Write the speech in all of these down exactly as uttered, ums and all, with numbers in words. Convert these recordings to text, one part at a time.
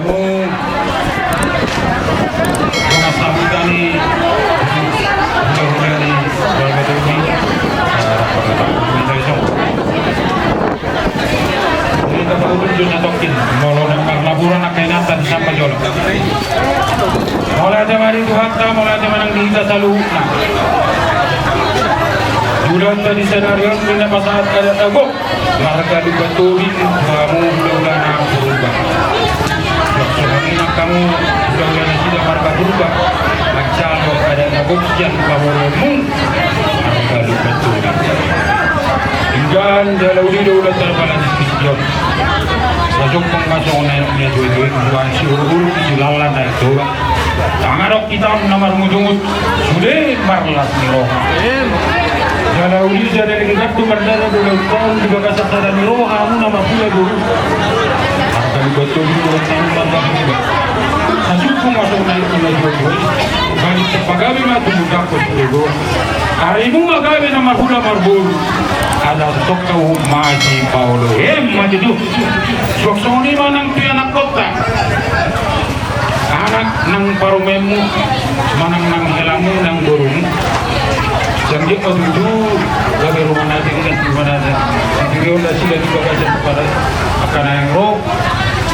Bona sambutan ni, bona sambutan ni, bona sambutan ni. Jadi, kita tahu tujuan atau kin, molo nang marlaburan angka inanta disapa jolo. Mauliate ma di Tuhanta, mauliate ma nang di hita saluhutna. Jolanta di sadari on, di na pasahat adat na gok. Marga Lumban Tobing, hamu hulahula na Purba. Songon i nang hamu hulahula nasida marga Purba. Manjalo adat na gok sian pamoruonmu. Marga Lumban Tobing. Inggan jala uli do ula tarbalas di sisi on. Sajompang ma songon aek ni natuatua i, buan siurukuruk di julalan aek Toba. Tangadok hita na marungutungut, sude marlas ni roha. Jala uli jala denggan tu mardada do laut taon di bagasan sada ni roha hamu na mangula boru. Angka lubat tolu do tanu marga boru. Sasumpung masuk naik pula dua dua. Balik terpagawe ma tumundakon boru. Arimu ma gabe na marhula marboru. Ada stok kau masi paolo. Em maju tu. Suak songon i ma nang pianak kota. Anak nang parumaenmu, manang nang helangmu, nang borumu. Jangge patutu, gabe rumah nate, rumah nate. Sendiri on nasida di bagasan pada angka na yang ro,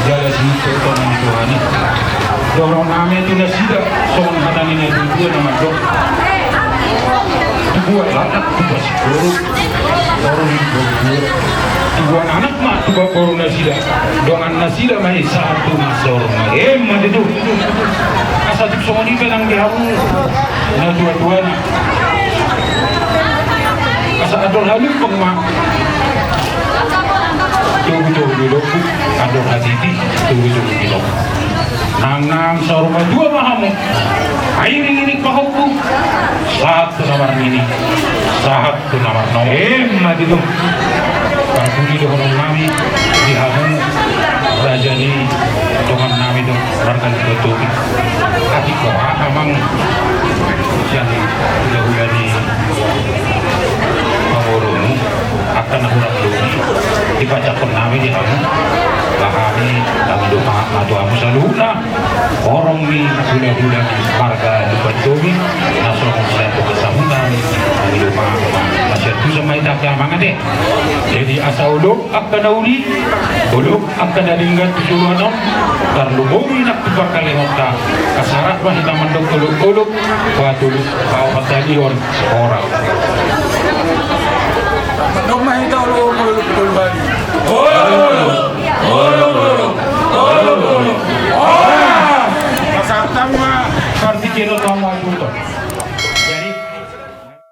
jala si tonang Tuhan. Dorong nami tu nasida, songon hata ni na tutu na mandok. Tubuat latak, tubuat sikuru. Boru ni boru. Tubuan anak ma tubuan boru nasida. Dongan nasida ma i satu na saur ma. Em ma tutu. Asa tuk songon i pe nang di hamu na tuatua na. Asa andor halumpang ma. Togu togu di lombu. Andor hatiti. Togu togu di lombu. Nang nang saur matua ma hamu. Ai iring iring pahompu. Sahat tu na marnini. Sahat tu na marnono. Em ma tutu. Parpudi dohonon nami di hamu raja ni dongan nami do marga ni Tobi. Atik ko amang sian hulahula ni pamoruonmu. Angka na hurang lobi dipajakkon nami di hamu. Bahani kami do ma tu hamu saluhutna. Horong ni hulahula ni marga Lumban Tobing na songon sian tu kesamutan. Hulahula ma, ma sian tu sama ita ke amang ate. Jadi asa olop angka na uli, olop angka na denggan tu soluan on. Tarlumobi nang tu pangkalingonta. Asa rap ma hita mandok olop-olop, patulus paopat halion. Horong. Mandok ma hita olop-olop tolu hali. Olop-olop. Olop-olop. Olop-olop. Pasahat ma partingkian on tu hamu.